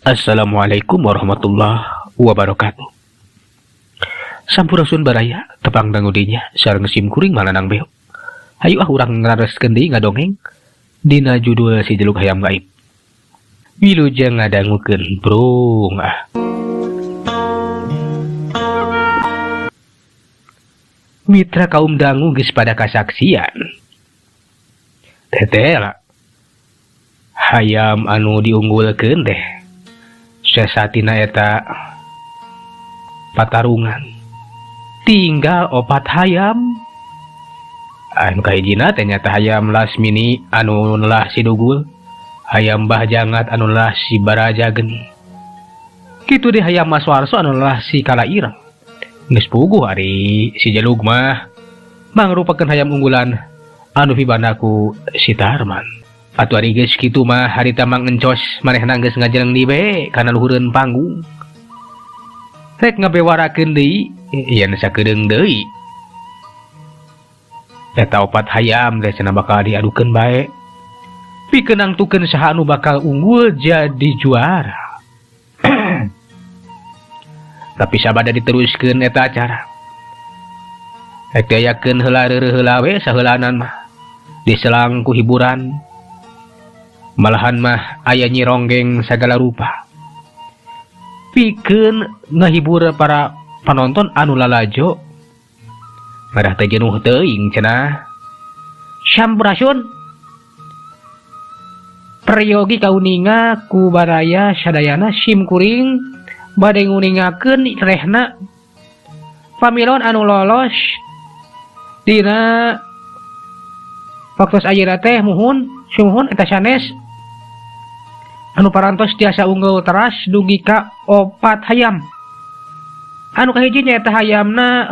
Assalamualaikum warahmatullahi wabarakatuh. Sampurasun baraya, tepang dangu dinya sareng sim kuring Malanang Beo. Hayu ah urang ngarareskeun deui ngadongeng dina judul Si Jeluk Hayam Gaib. Wilujeng ngadangukeun brung ah. Mitra kaum dangu geus pada kasaksian. Tetela hayam anu diunggulkeun teh sesatina eta patarungan tinggal opat hayam anu kahijina teh nyata hayam Lasmini anu nelah si Dugul, hayam Bah Jangat anu nelah si Baraja Geni, kitu deh hayam Mas Warso anu nelah si Kala Ireng. Geus puguh ari si Jalug mah mangrupakeun hayam unggulan anu pibandaku si Tarman. Atuh ari geus kitu mah harita Mang Encos manehna geus ngajeleng di bae kana luhureun panggung. Rek ngabewarakeun deui yen sakedeung deui. Eta opat hayam teh cenah bakal diadukeun bae. Pikeun nangtukeun saha anu bakal unggul jadi juara. Tapi sabada diteruskeun eta acara. Rek diayakeun heula reureuh heula we saheulanan mah. Diselang ku hiburan. Malahan mah aya Nyi Ronggeng sagala rupa. Pikeun ngahibur para panonton anu lalajo. Madah teh jenuh teuing cenah. Sampurasun. Peryogi kauninga ku baraya sadayana sim kuring bade nguningakeun rehna pamilon anu lolos dina waktos ayeuna teh muhun sumuhun eta sanes anu parantos tiasa unggul teras dugi ka opat hayam. Anu kahiji nyaeta hayamna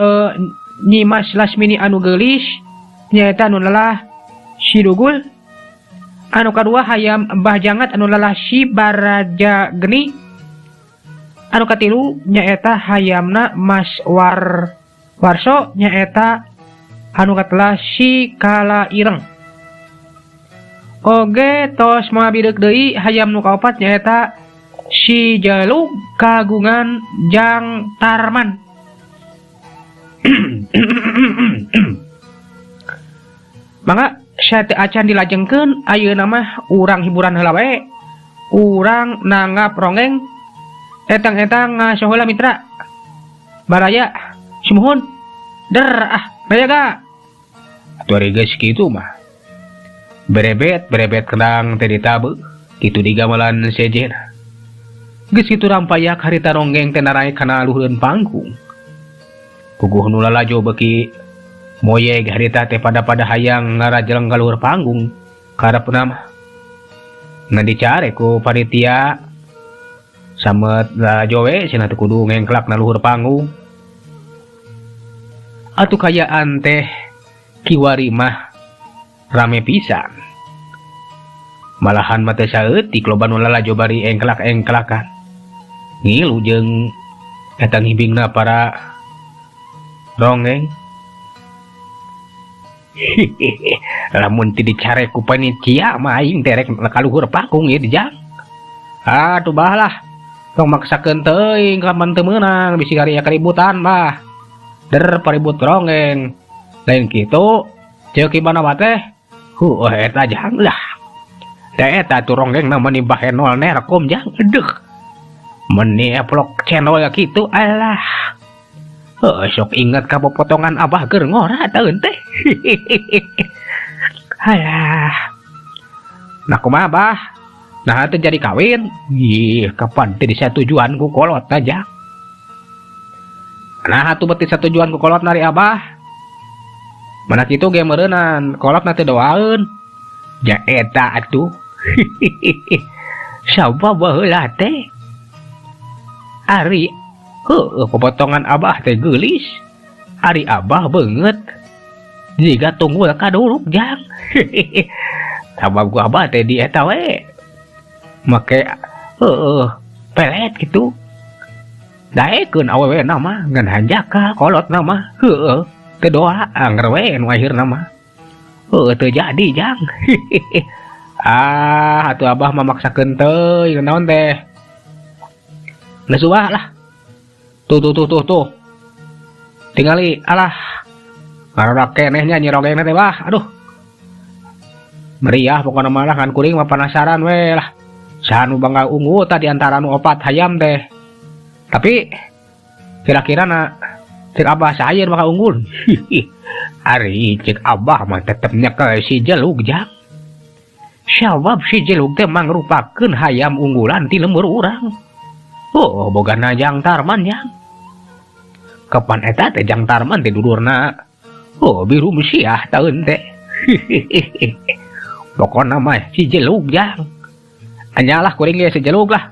Nyi Mas Lasmini anu geulis nyaeta anu lelah si Dugul. Anu kadua hayam Mbah Jangat anu lelah si Baraja Geni. Anu katilu nyaeta hayamna Mas Warso nyaeta anu katelah si Kala Ireng. Oge tos moal bideuk deui hayam nu kaopat nyaeta si Jalug kagungan Jang Tarman. Mangga sateu acan dilajengkeun ayeuna mah urang hiburan heula wae. Urang nanggap ronggeng etang-etang ngaso heula mitra. Baraya sumuhun der ah bayaga. Atuh ari geus kitu mah. Berebet berebet kendang teh ditabe kitu digamelan sejenna. Geus kitu rampayak harita ronggeng teh naraek kana luhureun panggung. Puguh nu lalajo beuki moyeg harita teh pada-pada hayang ngarajeleng ka luhur panggung karepna mah. Ngan dicare ku panitia samet lalajo we cenah teu kudu ngengklak na luhur panggung. Atuh kayaan teh kiwari mah rame pisan. Malahan mah teu saeutik loba nu lalajo bari engklak-engklakan. Ngilu jeung eta ngibingna para ronggeng. Lamun ti dicare ku panitia mah aing teh rek ka luhur panggung ieu dijang. Atuh bah lah. Tong maksakeun teuing kapan teu meunang bisi karya keributan mah. Der paribut ronggeng. Lain kitu ceuk ibana mah teh. Heueuh eta jang lah. Da eta tuh ronggeng na meni bahenol nerkom jang edeuh. Meni eplok cendol kitu alah. Heueuh sok inget ka popotongan abah keur ngora taeun teh. Alah. Nah kumaha bah? Nah teu jadi kawin. Ih, kapan teh disatujuan ku kolot aja. Nah atuh beuti satujuan ku kolot nari abah. Mana kitu ge meureunan kolot na teh doaeun. Ja eta atuh. Sabab baheula teh. Ari heueuh popotongan abah teh geulis. Ari abah beungeut jiga tunggul kaduruk jang. Sabab ku abah teh di eta we. Make heueuh pelet kitu. Daekeun awewe na mah ngan hanjaka kolot na mah heueuh teu doa anger we nu akhirna mah. Heueuh teu jadi jang. Ah atuh abah mah maksakeun teuing naon teh. Geus wah lah. Tuh tuh tuh tuh tuh. Tingali alah. Ngarodak keneh nya Nyi Ronggeng teh wah, aduh. Meriah pokona mah lah, ngan kuring mah penasaran we lah. Saha nu bangga unggul tah di antara nu opat hayam teh. Tapi kira-kira na cek abah saha bakal unggul. Ari cek abah mah tetep nyekel si Jelug jang. Sabab si Jelug teh mangrupakeun hayam unggulan ti lembur urang. Oh, bogana Jang Tarman jang. Kapan eta teh Jang Tarman teh dulurna? Oh, biru mesiah taeun teh. Pokona mah si Jelug jang. Anyalah kuring ge si Jelug lah.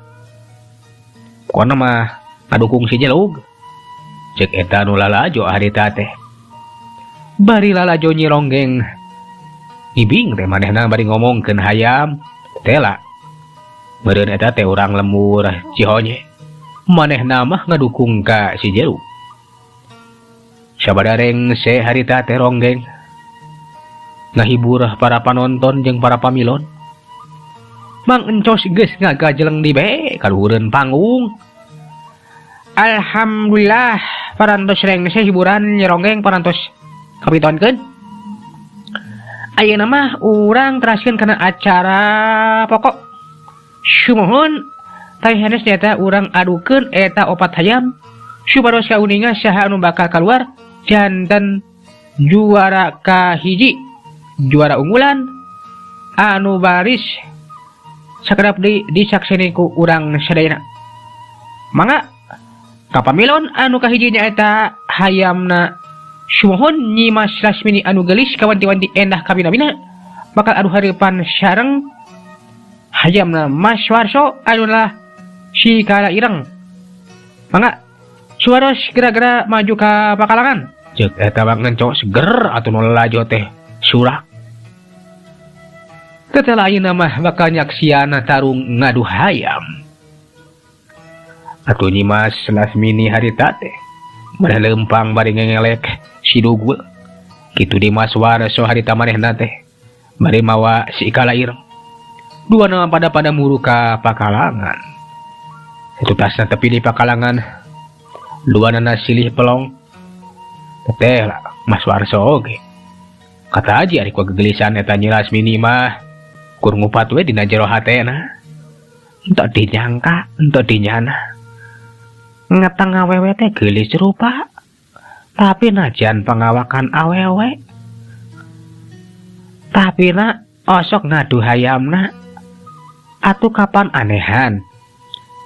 Pokona mah ngadukung si Jelug. Cek eta nu lalajo harita teh. Bari lalajo Nyi Ronggeng ngibing teh manehna bari ngomongkeun hayam teh lah. Meureun eta teh urang lembur Cihonye. Manehna mah ngadukung ka si Jelug. Sabada rengse harita teh Ronggeng ngahibur para panonton jeung para pamilon. Mang Encos geus ngagajeleng di be kaluhureun panggung. Alhamdulillah parantos rengse hiburan Nyi Ronggeng parantos kapitonkeun. Ayeuna mah urang teraskeun kana acara pokok. Sumuhun teh hanes nyata urang adukeun eta opat hayam supados kauninga saha anu bakal kaluar janten juara kahiji, juara unggulan anu baris sakedap deui disakseni ku urang sadayana. Mangga kapamilon anu kahiji nyaeta hayamna Sumuhun Nyi Mas Lasmini anu geulis kawanti-wanti endah kabina-bina bakal adu hareupan sareng hayamna Mas Warso anu lah si Kala Ireng. Mangga supados geura-geura maju ka pakalangan. Ceuk eta Mang Encos seger atuh nu lalajo teh surak. Teteh ayeuna mah bakal nyaksian tarung ngadu hayam. Atuh Nyi Mas Lasmini harita teh maneh leumpang bari ngengelek si Dugul. Kitu di Mas Warso harita manehna teh bari mawa si Kala Ireng. Dua nama pada muru ka pakalangan. Satutasna tepi di pakalangan. Dua nana silih pelong. Teteh lah Mas Warso oge. Kata aja ari ku gegelisan eta Nyi Lasmini mah kur ngupat we dina jero hatena. Entok dinyangka, entok dinyana. Ngetang awewe teh geulis rupa. Tapi najan pangawakan awewe. Tapi na osok ngadu hayamna. Atuh kapan anehan.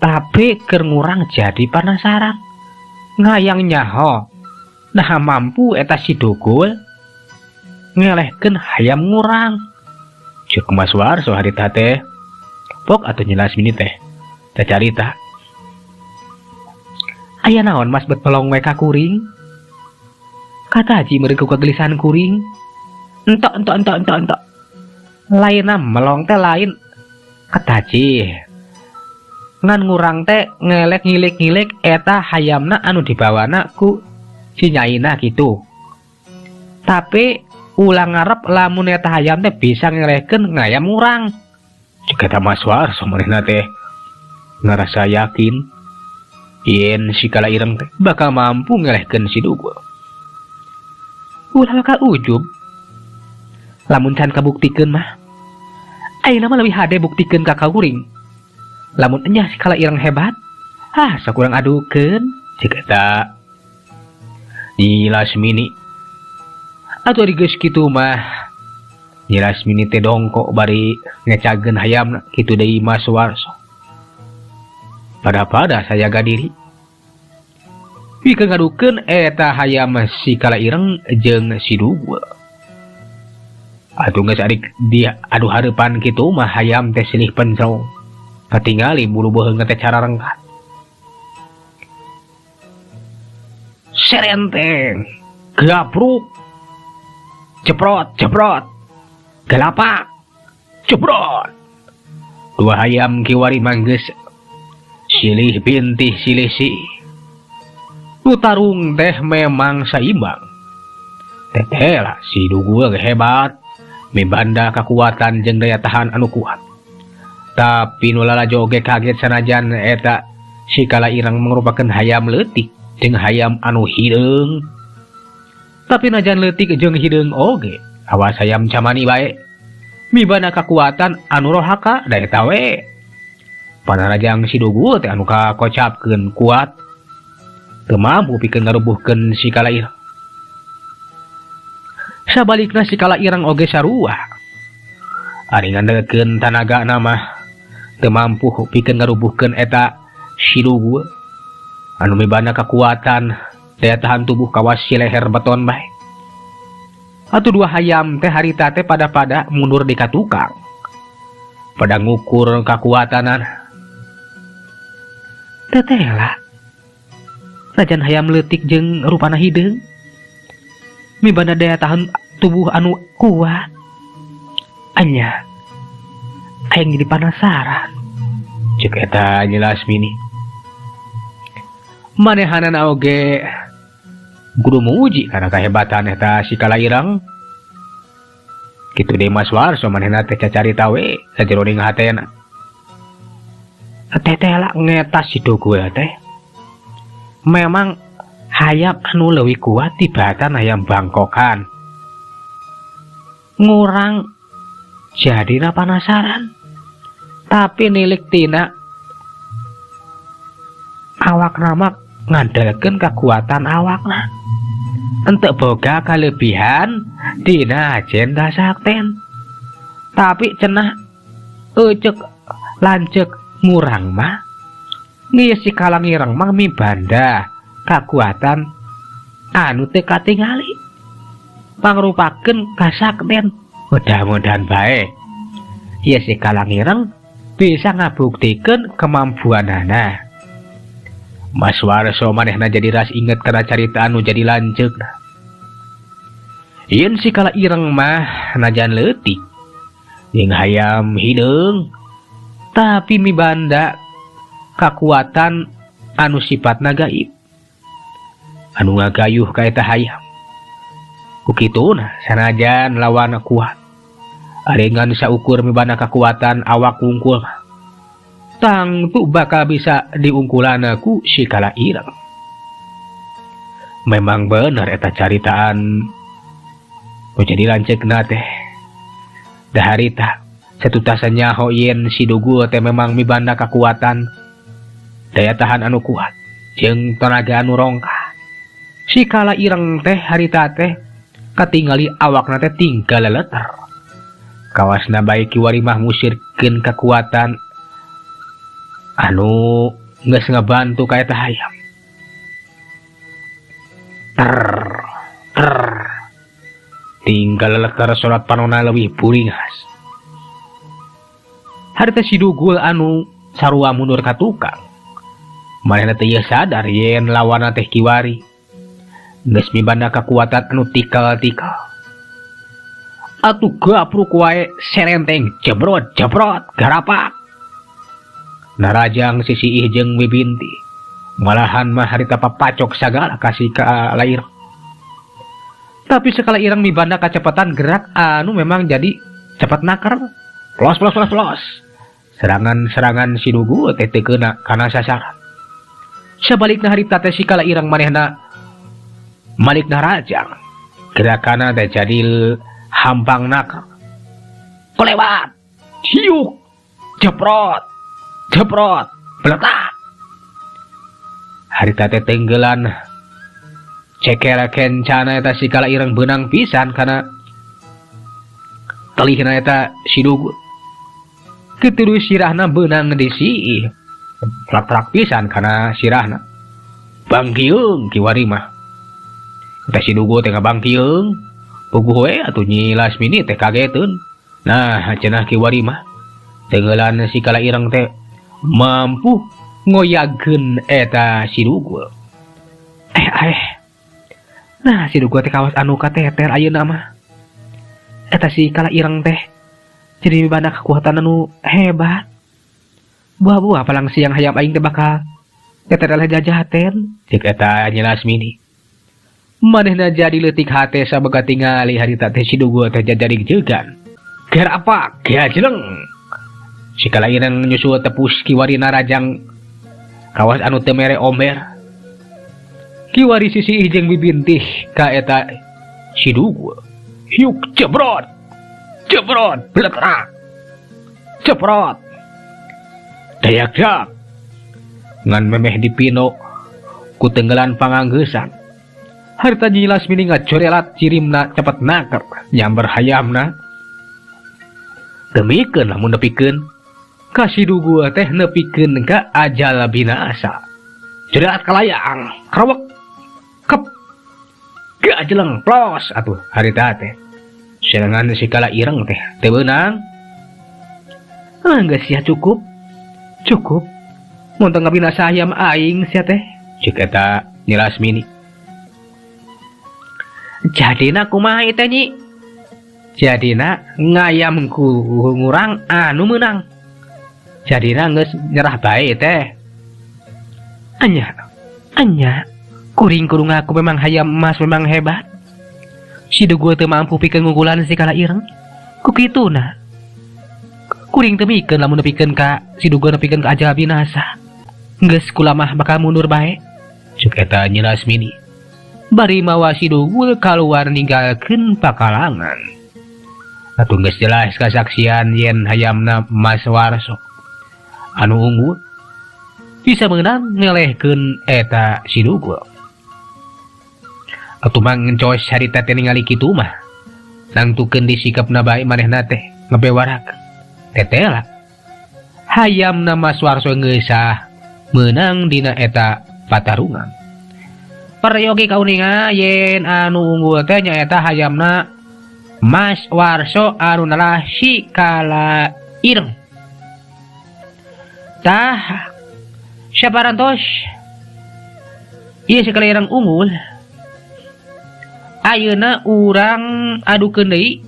Tapi keur ngurang jadi penasaran. Ngayang nyaho. Nah mampu eta si Dugul ngelehkeun hayam ngurang. Ceuk Mas Warso harita teh. Pok atuh Nyi Lasmini teh. Teh carita. Aya naon Mas bet melong we ka kuring? Kata haji meureun ku kegelisahan kuring. Entok entok entok entok entok. Lainna melong teh lain. Kata haji. Ngan ngurang teh ngelek ngilik-ngilik eta hayamna anu dibawana ku si nyaina gitu. Tapi ulah ngarep lamun eta hayam teh bisa ngelehkeun ngayam ngurang. Ceuk eta Mas Warso manehna teh ngarasa yakin yen si Kala Ireng teh bakal mampu ngelehkeun si Dugul. Ulah bakal ujub. Lamun can kabuktikeun mah. Ayeuna mah leuwih hade buktikeun ka kuring. Lamun enyah si Kala Ireng hebat, ah sok urang adukeun ceuk eta Nyi Lasmini. Atuh ari geus kitu mah Nyi Lasmini teh dongkok bari ngecageun hayamna kitu deui Mas Warso. Pada-pada sajaga diri. Pikeun ngadukeun eta hayam si Kala Ireng jeung si Dugul. Atuh geus ari dia adu hareupan kitu mah hayam teh silih pencong. Katingali bulu beuheung teh cararengkat. Serenteng, gabruk, jeprot, jeprot, gelapak, jeprot. Dua hayam kiwari manggeus silih pintih silih si. Nu tarung teh memang saimbang. Teteh lah si Dugul ge hebat, mibanda kekuatan jeung daya tahan anu kuat. Tapi nu lalajo oge kaget sanajan eta Si Kala Ireng mangrupakeun hayam leutik jeung hayam anu hideung. Tapi najan leutik jeung hideung oge, awas hayam camani bae. Mibanda kakuatan anu rohaka da eta we. Panarajang si Dugul teh anu kakocapkeun kuat. Teu mampu pikeun ngarubuhkeun si Kala Ireng. Sabalikna si Kala Ireng oge sarua. Ari ngandelkeun tanagana mah teu mampu pikeun ngarubuhkeun eta si Dugul. Anu mibanda kakuatan daya tahan tubuh kawas si leher beton bae. Atuh dua hayam teh harita teh pada-pada mundur di ka tukang. Pada ngukur kakuatanana. Tetela. Najan hayam leutik jeung rupana hideung. Mibanda daya tahan tubuh anu kuat. Anya. Aing jadi penasaran. Cek eta Nyi Lasmini. Manehanana oge kudu muji karena kehebatan eta si Kala Ireng. Kitu deui Mas Warso manehna teh cacarita we sajeroning hatena. Tetela ngetas si Dugul teh. Memang hayam anu leuwih kuat tibatan hayam Bangkokan. Ngurang jadina penasaran. Tapi nilik tina awakna mah ngandalkeun kakuatan awakna. Henteu boga kalebihan dina ajen kasakten. Tapi cenah ecek lanceuk ngurang mah geus si Kala Ireng mah mibanda kakuatan anu teu katingali. Pangrupakeun kasakten. Mudah-mudahan bae ieu si Kala Ireng bisa ngabuktikeun kemampuanana. Mas Warso manehna jadi ras inget kana carita anu jadi lanceukna. Yen si Kala Ireng mah najan leutik jeung hayam hideung, tapi mibanda kakuatan anu sifatna gaib anu ngagayuh ka eta hayam. Ku kituna sanajan lawan kuat, ari ngan saukur mibanda kakuatan awak wungkul mah tangtu bakal bisa diungkulan ku si Kala Ireng. Memang bener eta caritaan nu jadi lanceukna teh. Da harita satutasan nyaho yen si Dugul teh memang mibanda kakuatan daya tahan anu kuat jeung tenaga anu rongkah. Si Kala Ireng teh harita teh katingali awakna teh tinggal leleter. Kawasna bae kiwari mah musirkeun kakuatan anu geus ngabantu ka eta hayam. Ter ter tinggal leleter salat panona leuwih buringas. Harita si Dugul anu sarua mundur ka tukang. Manehna teh ieu sadar yen lawanna teh kiwari geus mibanda kakuatan anu tikal-tikal. Atuh gapruk wae serenteng jebrot jebrot garapak. Narajang sisiih jeung mibinti. Malahan mah harita papacok sagala ka si Kala Ireng. Tapi sekala Ireng mibanda kacepatan gerak anu memang jadi cepat naker. Los los los los. Serangan-serangan si Dugul teh teu keuna kana sasaran. Sabalikna harita teh si Kala Ireng manehna malik narajang. Gerakanna teh jadi hampang naker. Kelewat. Hiuk. Jeprot. Jeprot. Beletak. Harita teh tenggelan ceker kencana eta si Kala Ireng beunang pisan kana telihna eta si Dugul. Keturu sirahna beunang disiih. Trak-trak pisan kana sirahna. Bangkiung kiwari mah. Eta si Dugul teh ngabangkiung. Puguh we atuh Nyi Lasmini teh kageteun. Nah, cenah kiwari mah. Tenggelan si Kala Ireng teh mampu ngoyagkeun eta si Dugul. Nah, si Dugul teh kawas anu kateter ayeuna mah. Eta si Kala Ireng teh jadi mibanda kekuatan anu hebat. Buah-buah palang siang hayam aing teh bakal teter eleh jajaten. Cek eta Nyi Lasmini. Manehna jadi leutik hate sabega tingali harita teh si Dugul teh jajari jegan. Ger apa? Gajleng. Si Kala Ireng nyusul tepus kiwari narajang Kawas anu teu mere omber. Kiwari sisi jeung bibintih ka eta si Dugul. Hiuk cebrot. Cebrot bletrak. Ceprot. Dayak-dak. Ngan memeh dipino ku tenggelan panganggeusan. Harita Nyi Lasmini ngacorelat cirimna cepet naker nyamber hayamna. Demikeun lamun nepikeun ka si Dugul teh nepikeun ka ajal binasa. Corelat kalayang, krewek, kep, gajeleng plos atuh harita teh. Serangan si Kala Ireng teh teu beunang. Ah, geus sia cukup. Cukup. Mun teu ngabinasa hayam aing sia teh. Ceuk eta Nyi Lasmini. Jadina kumaha ieu teh Nyi? Jadina ngayam ku ngurang anu meunang. Jadina geus nyerah bae teh. Anya, anya, kuring kudu ngaku memang hayam emas memang hebat. Si Dugul teu mampu pikeun ngunggulan si Kala Ireng. Ku kituna. Kuring teu mikeun lamun nepikeun ka si Dugul nepikeun ka ajal binasa. Geus kula mah bakal mundur bae. Ceuk eta Nyi Lasmini. Bari mawa si Dugul kaluar ninggalkeun pakalangan. Atuh geus jelas kasaksian yen hayamna Mas Warso anu unggul bisa meunang ngelehkeun eta si Dugul. Atuh Mang Encos harita teh ningali kitu mah nangtukeun di sikapna bae manehna teh ngebewarak. Tetela hayamna Mas Warso geusah meunang dina eta patarungan. Peryogi kauninga yen anu unggul teh nyaeta hayamna Mas Warso anu nalah si Kala Ireng. Tah saparantos ieu si Kala Ireng unggul. Ayeuna urang adukeun deui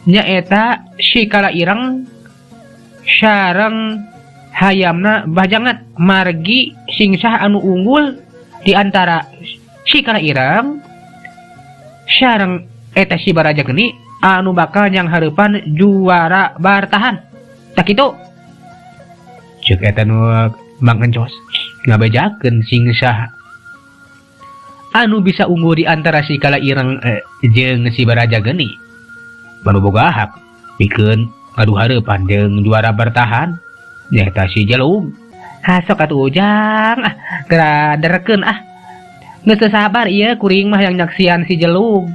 nyaeta si Kala Ireng sareng hayamna Bajangat margi sing saha anu unggul di antara si Kala Ireng sareng eta si Baraja Geni anu bakal nyang hareupan juara bertahan. Tah kitu. Ceuk eta nu Mang Encos ngabejakeun sing saha anu bisa unggul di antara si Kala Ireng jeung si Baraja Geni. Manu boga hak pikeun ngadu hareupan jeung juara bertahan nyaeta si Jelung. Hasok atuh Ujang, ah geura derekeun ah. Geus teu sabar ieu kuring mah yang nyaksian si Jelung.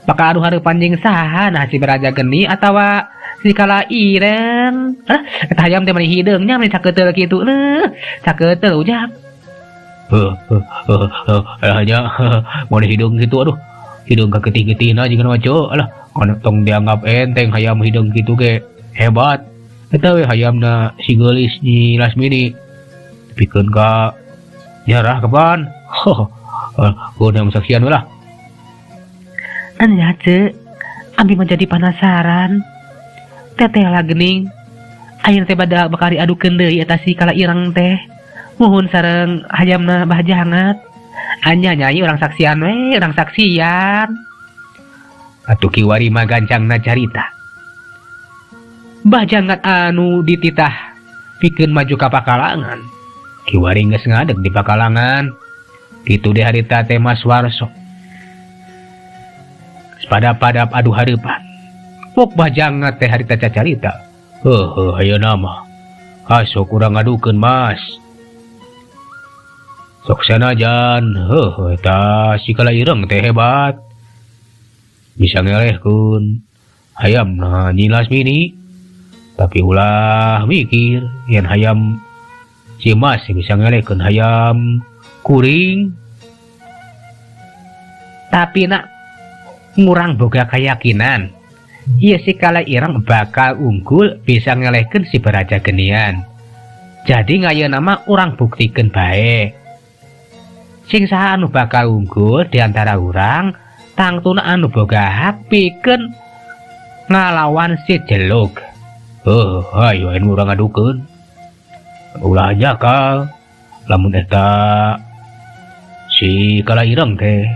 Bakal adu hareupan jeung saha nah si Baraja Geni atawa si Kala Ireng. Ah, eta hayam teh mani hideung nya mani sakeuteuh kitu leuh. Sakeuteuh Ujang. Heuh heuh heuh heuh nya mani hideung kitu aduh. Hideung kagetih-getihna jeung mah ceu alah tong dianggap enteng hayam hideung kitu ge hebat. Eta we hayamna si geulis Nyi Lasmini. Pikeun ka nyarah kapan? Heuh. Gua saksian lah. Anya ce, abi mah jadi penasaran. Teteh lah gening. Ayeuna teh bada bakal diadukeun deui eta si Kala Ireng teh. Muhun sareng hayamna Bajangat. Anya nyai urang saksian we, urang saksian. Atuh kiwari mah gancangna carita. Bajangat anu dititah pikeun maju ka pakalangan. Kiwari geus ngadeg di pakalangan. Kitu deh harita teh Mas Warso. Pada-padap adu hareupan. Pok Bajangat teh harita cacarita. Heuh, ayeuna mah hasok urang ngadukeun Mas. Sok sanajan, heuh eta si Kala Ireng teh hebat. Bisa ngelehkeun hayamna Nyi Lasmini. Tapi ulah mikir yen hayam si Mas bisa ngelehkeun hayam kuring. Tapi nak ngurang boga keyakinan ieu si Kala Ireng bakal unggul bisa ngelehkeun si Baraja Genian. Jadi ngayeuna mah urang buktikeun bae. Sing saha anu bakal unggul di antara urang tangtuna anu boga hak pikeun ngalawan si Jelug. Heuh, hayu anu urang ngadukeun. Ulah jakal lamun eta si Kala Ireng teh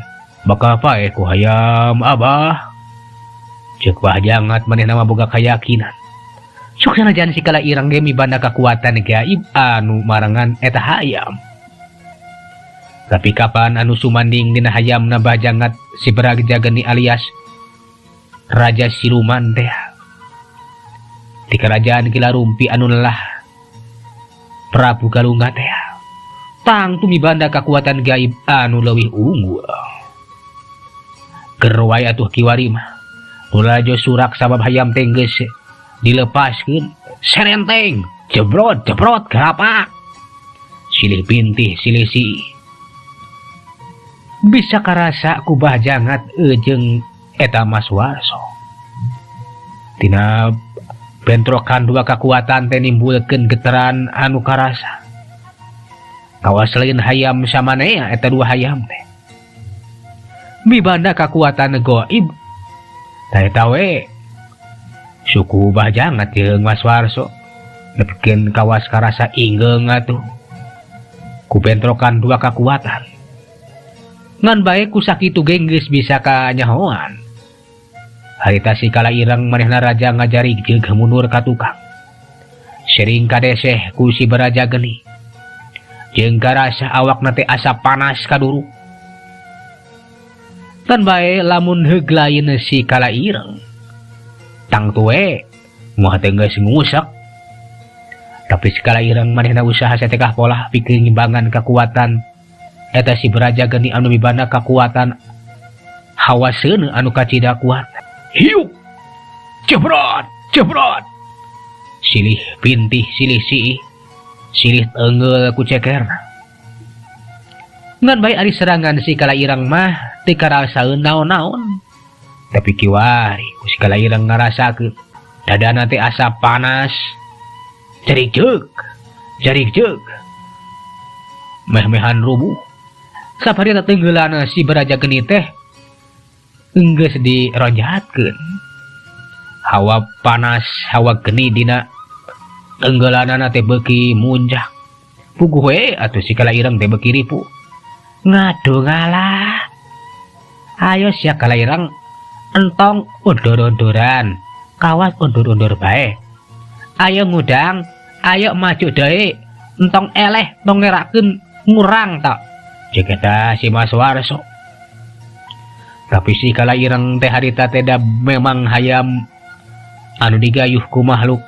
bakal paeh ku hayam abah. Ceuk Bajangat manehna mah boga kayakinan. Sok sanajan si Kala Ireng ge mibanda kakuatan gaib anu marengan eta hayam. Tapi kapan anu sumanding dina hayamna Bajangat si Baraja Geni alias Raja Siluman teh. Di kerajaan Kilarumpi anu lelah Prabu Galungga teh. Tangtu mibanda kakuatan gaib anu leuwih unggul. Ger wae atuh kiwari mah. Nu lalajo surak sabab hayam teh geus dilepaskeun serenteng jebrot jebrot gerapak. Silih pintih silih si. Bisa karasa ku Bajangat jeung eta Mas Warso. Tina bentrokan dua kakuatan teh nimbulkeun getaran anu karasa. Kawas lain hayam samanea eta dua hayam teh. Mibanda kakuatan goib. Tah eta we suku Bajangat jeung Mas Warso nepikeun kawas karasa inggeung atuh. Ku bentrokan dua kakuatan. Ngan bae ku sakitu ge geus bisa kanyahoan. Harita si Kala Ireng manehna raja ngajari jeung mundur ka tukang. Sering kadeseh ku si Baraja Geni. Jeung karasa awakna teh asa panas kaduru. Ngan bae lamun heug lain si Kala Ireng. Tangtu we moal teh geus ngusak. Tapi si Kala Ireng manehna usaha satekah polah pikeun ngimbangan kakuatan eta si Baraja Geni anu mibanda kakuatan hawa seuneu anu kacida kuat. Hiuk! Jebrot! Jebrot! Silih pintih silih siih. Silih teunggeul ku cekerna. Ngan bae ari serangan si Kala Ireng mah teu karasaeun naon-naon. Tapi kiwari ku si Kala Ireng ngarasakeun dadana teh asa panas. Jarik jeuk, jarik jeuk. Meh-mehan rubuh. Saparita tenggeulana si Baraja Geni teh enggeus dironjatkeun. Hawa panas, hawa geni dina tenggelanana teh beuki munjak. Puguh we atuh si Kala Ireng teh beuki ripu. Ngaduh ngalah. Ayo sia Kala Ireng entong undur-unduran. Kawas undur-undur bae. Ayo ngudang, ayo maju deui. Entong eleh tong ngerakeun ngurang ta. Cek eta si Mas Warso. Tapi si Kala Ireng teh harita teh da memang hayam anu digayuh ku makhluk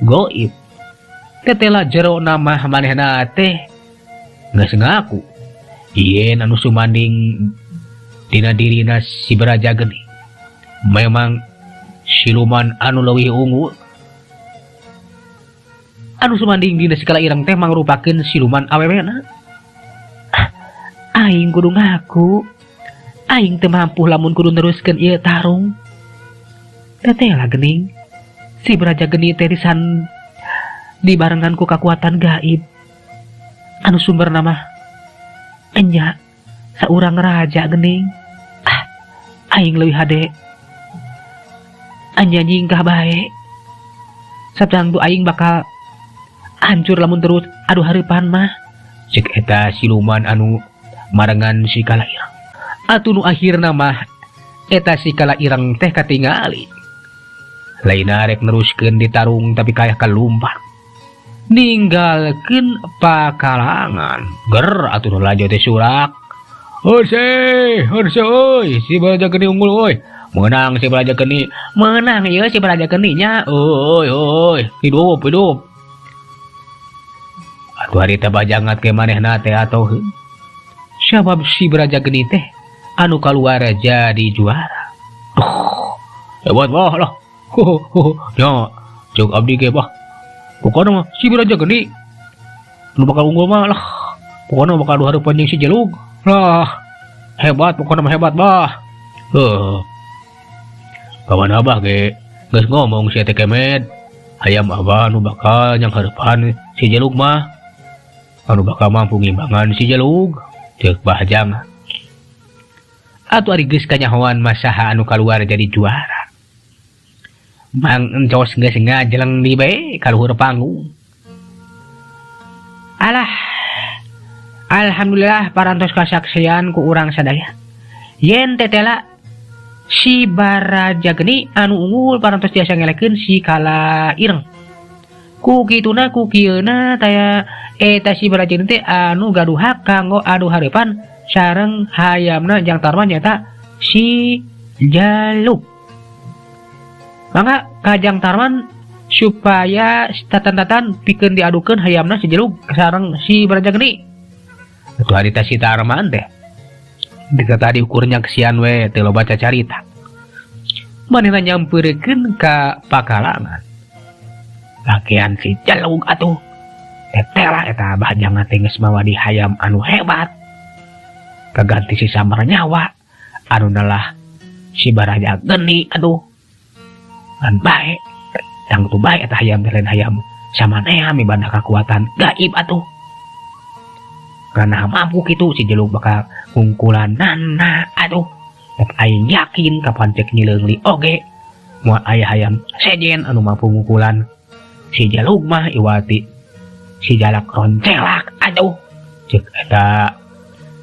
goib. Tetela jero nama manehna teh geus ngaku yen anu sumanding dina dirina si Baraja Geni memang siluman anu leuwih unggul. Anu sumanding dina si Kala Ireng teh mangrupakeun siluman awewena. Aing kudu ngaku, aing teu mampu lamun kudu neruskeun ieu tarung. Tetela geuning, si Baraja Geni teh disan dibarengan ku kakuatan gaib. Anu sumberna mah enya saurang raja geuning. Ah, aing leuwih hade anya nyingkah bae. Sabdang tu aing bakal hancur lamun terus adu hareupan mah. Cek eta siluman anu marengan si Kala Ireng. Atuh nu akhirna mah eta si Kala Ireng teh katingali. Lain rek neruskeun ditarung tapi kayah kalumpat. Ninggalkeun pakalangan. Ger atuh nu lalajo teh surak. Hese, hese euy, si Baraja Geni unggul euy. Meunang si Baraja Geni, meunang ieu si Baraja Geni nya. Euy euy, hidup hidup. Atuh harita Bajangat ke manehna teh atoh. Sabab si Baraja Geni teh anu kaluar jadi juara. Duh, hebat bah lah. Nya, cek abdi ge bah. Pokona mah si Baraja Geni nu bakal unggul mah lah. Pokona bakal adu hareupan jeung si Jelug. Lah, hebat pokona mah hebat bah. Heuh. Kawan abah ge geus ngomong si teh kemed. Hayam abah nu bakal nyanghareupan si Jelug mah. Anu bakal mampu ngimbangan si Jelug. Ceuk Bajang. Atuh ari geus kanyahoan mah saha anu kaluar jadi juara. Mang Encos geus ngajeleng di bae ka luhur panggung. Alah. Alhamdulillah parantos kasaksian ku urang sadaya. Yen tetela si Baraja Geni anu unggul parantos tiasa ngelekeun si Kala Ireng. Ku kituna ku kieuna taya eta si Baraja Geni teh anu gaduh hak kanggo adu hareupan sareng hayamna Jang Tarman nyaeta si Jaluk. Mangga ka Jang Tarman supaya tatan-tatan pikeun diadukeun hayamna si Jelug sareng si Baraja Geni. Atuh harita si Tarman teh dika tadi ukur nyaksian we teu loba cacarita. Manehna nyampeurekeun ka pakalangan. Lakian si Jelug atuh. Tetela eta Abah Jang teh geus mawa di hayam anu hebat. Kaganti si Samar nyawa anu nelah si Baraja Geni aduh. Ngan bae tang tu bae eta hayam teh lain hayam samanea mibanda kakuatan gaib atuh. Karena mampu kitu si Jelug bakal ngungkulanana aduh. Tapi aing yakin kapan cek Nyi Leungli oge moal aya hayam sejen anu mampu ngungkulan si Jelug mah iwati si Jalak Roncelak aduh. Cek eta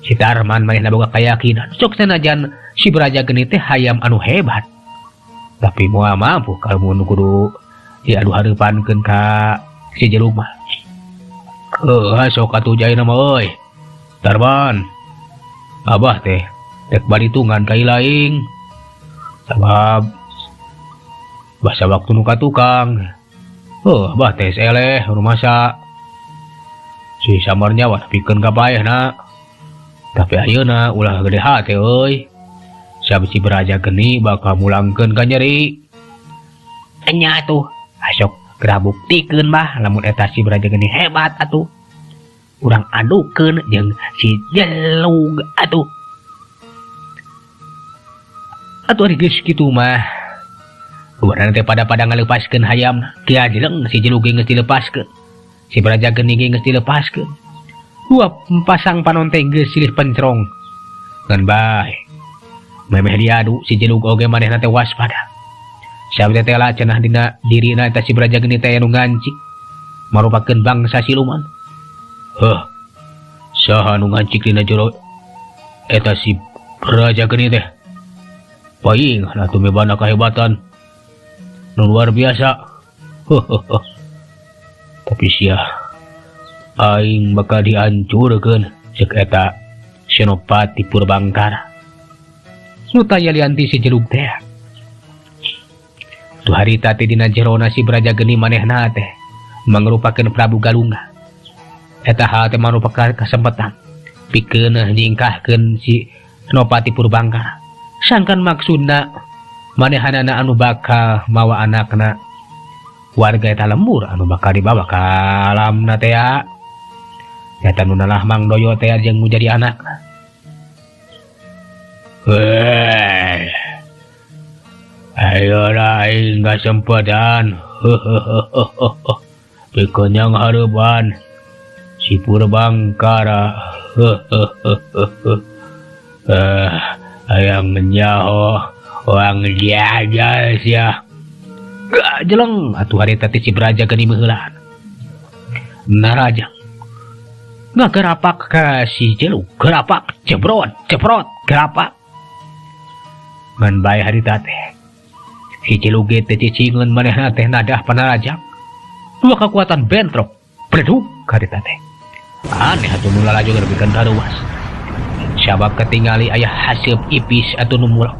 si Tarman manehna boga kayakinan sok sanajan si Baraja Geni teh hayam anu hebat tapi moal mampu kalau mun kudu diadu hareupankeun ka si Jelug mah. Heuh sok atuh jaina mah euy. Tarman Abah teh rek balitungan ka ilaing sabab basa waktu nu ka tukang. Heuh Abah teh eleh rumasa si Samar nyawa pikeun ka paehna. Tapi ayeuna ulah gede hate euy. Sabab si Baraja Geni bakal mulangkeun ka nyeri. Enya atuh asok geura buktikeun bah lamun eta si Baraja Geni hebat atuh. Urang adukeun jeung si Jelug atuh. Atuh ari geus kitu mah. Urang teh pada-pada ngalepaskeun hayam. Kia jeleng si Jelug ge geus dilepaskeun. Si Baraja Geni ge geus dilepaskeun. Dua pasang panon teh geus silih pencrong. Ngan bae. Memeh diadu si Jelug oge manehna teh waspada. Sabda teh lah cenah dina dirina eta si Baraja Geni teh anu ngancik marupakeun bangsa siluman. Heuh. Saha nu ngancik dina jero eta si Baraja Geni teh? Paing atuh mibanda kahebatan nu luar biasa. Heuh. Tapi sia aing bakal dihancurkeun ceuk eta Senopati Purbangkara. Nu taya lianti si Jelug teh. Tu harita teh dina jerona si Baraja Geni manehna teh mangrupakeun Prabu Galungga. Eta hal teh marupakeun kesempatan pikeun nyingkahkeun si Senopati Purbangkara. Sangkan maksudna manehanana anu bakal mawa anakna warga eta lembur anu bakal dibawa ka alamna teh ya. Eta nu nalah Mang Doyo teh jeung nu jadi anakna. Hei. Ayo aing kasempetan. Pikeun yang hareupan si Purbangkara. Hayang nyaho orang jagal sia. Gajeleng atuh harita teh si Baraja Geni meuheulaan. Naraja ngagerapak ka si Jelug, gerapak jebrot jebrot gerapak. Ngan bae harita teh si Jelug ge teh cicingeun manehna teh nadah panarajang. Dua kekuatan bentrok bledug harita teh. Aneh atuh nu lalajo pikeun karuas. Sabab ketingali aya haseup ipis atuh nu mulak.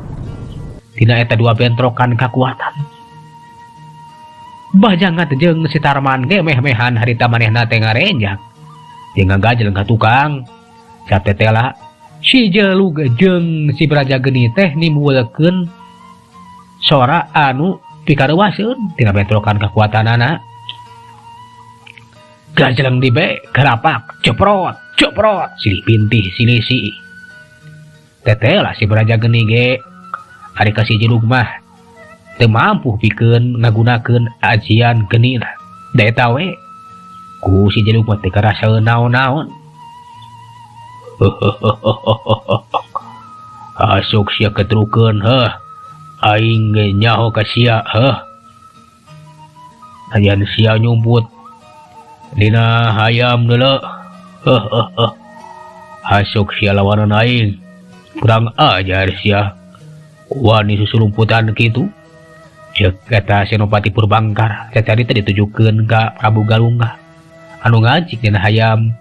Dina eta dua bentrokan kakuatan. Bajangat jeung si Tarman ge meh-mehan harita manehna teh ngarenjang. Jeung ngagajel ka tukang. Satetela si Jelug jeung si Baraja Geni teh nimbulkeun sora anu pikareuwaseun tina bentrokan kakuatanana. Gajeleng dibe gerapak ceprot ceprot silih pintih silih si. Tetela si Baraja Geni ge ari ka si Jelug mah teu mampu pikeun ngagunakeun ajian geni lah. Da eta we ku si Jelug mah teu karasaeun naon-naon. Asuk sia ketrukeun heuh. Aing ge nyaho ka sia heuh. Ayan sia nyumput dina hayam deuleu. Heuh. Asuk sia lawanan aing. Kurang ajar sia. Wani susulumputan kitu. Cek eta Senopati Purbangkara cacari teh ditujukeun ka Prabu Galungga anu ngancik dina hayam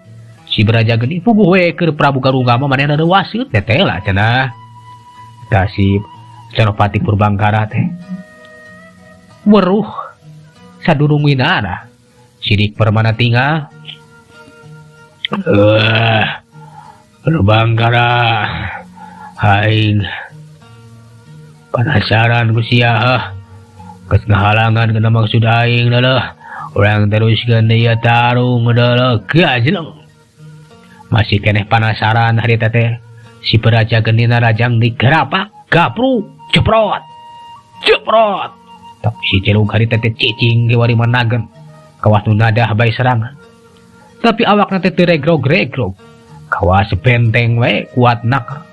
si Braja Geni puguh we keur Prabu Galungga mah manehna reuwaseut teh teh lah cenah eta si Senopati Purbangkara teh weruh sadurung winara sidik permana tinggal Purbangkara aing penasaran ku sia geus ngahalangan kana maksud aing leuh urang teruskeun deui tarung leuh gajleng masih keneh panasaran harita teh si Braja Geni narajang digerapak gapruk jeprot jeprot tapi si Celuk harita teh cicing ge wari managen kawas nu nadah bae serangan tapi awakna teh teu regrog-regrog kawas benteng we kuat nak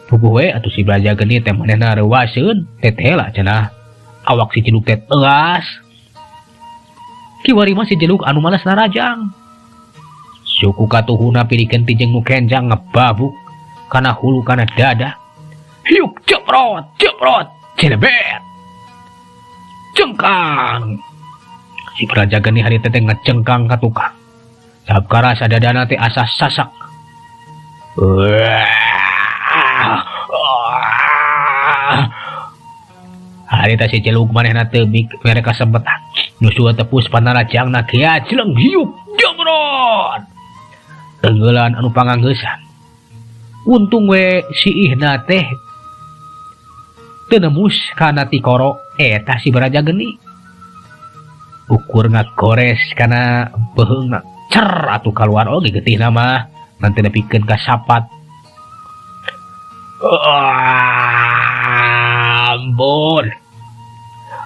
puguh we atuh si Braja Geni teh manehna reuwaseun teh teh lah cenah awak si Celuk teh tegas kiwari mah si Celuk anu malas narajang suku katuhuna pilikeun ti jeung nu kenjang ngebabuk kana hulu kana dada hiuk jeprot jeprot celebet cengkang si Braja Geni hari teh ngecengkang ka tukang sabab karasa dadana teh asa sasak. Harita si Celuk manehna teu mere kasempetan nyusul tepus panarajangna kiajleng hiup jebrot tenggelan anu panganggeusan untung we si ihna teh teu nemus kana tikoro eta si Braja Geni ukur ngagores kana beuheungna cer atuh kaluar oge getihna mah nanti nepikeun ka sapat. Ampun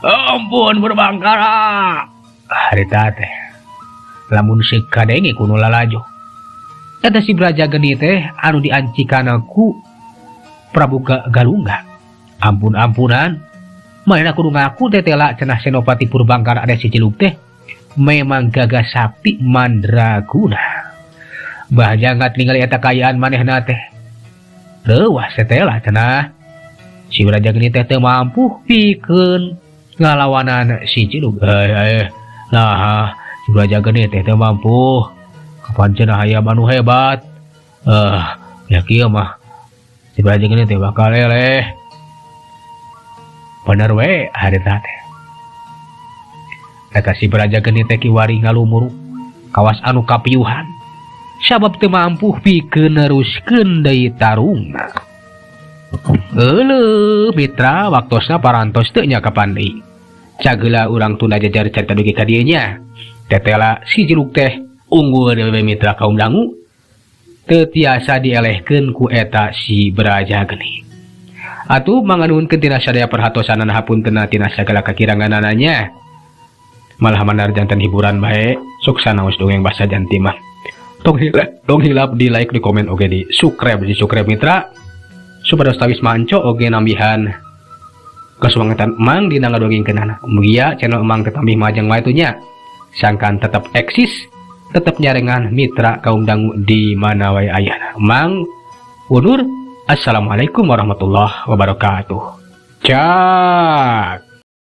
ampun Purbangkara harita teh lamun seuk kadenge ku nu lalajo eta si Braja Geni teh anu diancikana ku Prabu Galungga ampun-ampunan manehna kudu ngaku teh teh lah cenah Senopati Purbangkara ada si Celuk teh memang gagah sakti mandraguna bah jangat ningali eta kaayaan manehna teh reuwas teh teh lah cenah si Braja Geni teh teu mampu pikeun ngalawanan si Celuk nah si Braja Geni teh teu mampu kapan cenah hayam anu hebat ya kieu mah si Braja Geni teh bakal eleh bener we harita teh eta si Braja Geni teh kiwari ngalumuru kawas anu kapiuhan sabab teu mampu pikeun neruskeun deui tarungna. Euleuh mitra waktosna parantos teu nya kapan deui cageula urang tunda jajar carita dugi ka dieu nya tetela si Jeluk teh unggul deui mitra kaum dangu teu tiasa dielehkeun ku eta si Braja Geni. Atuh manganuhunkeun tina sadaya perhatosanana hapuntenna tina sagala kakiranganana nya malah manar janten hiburan bae sok sanaos dongeng basa janti mah tong hilap di like di komen oge di subscribe mitra supados tawis manco oge nambihan kasumangetan emang dina ngadongengkeunana mugia channel emang tetambih majeng wae tuh nya sangkan tetap eksis tetap nyarengan mitra kaum dangu di mana wae ayana emang undur. Assalamualaikum warahmatullahi wabarakatuh. Cak.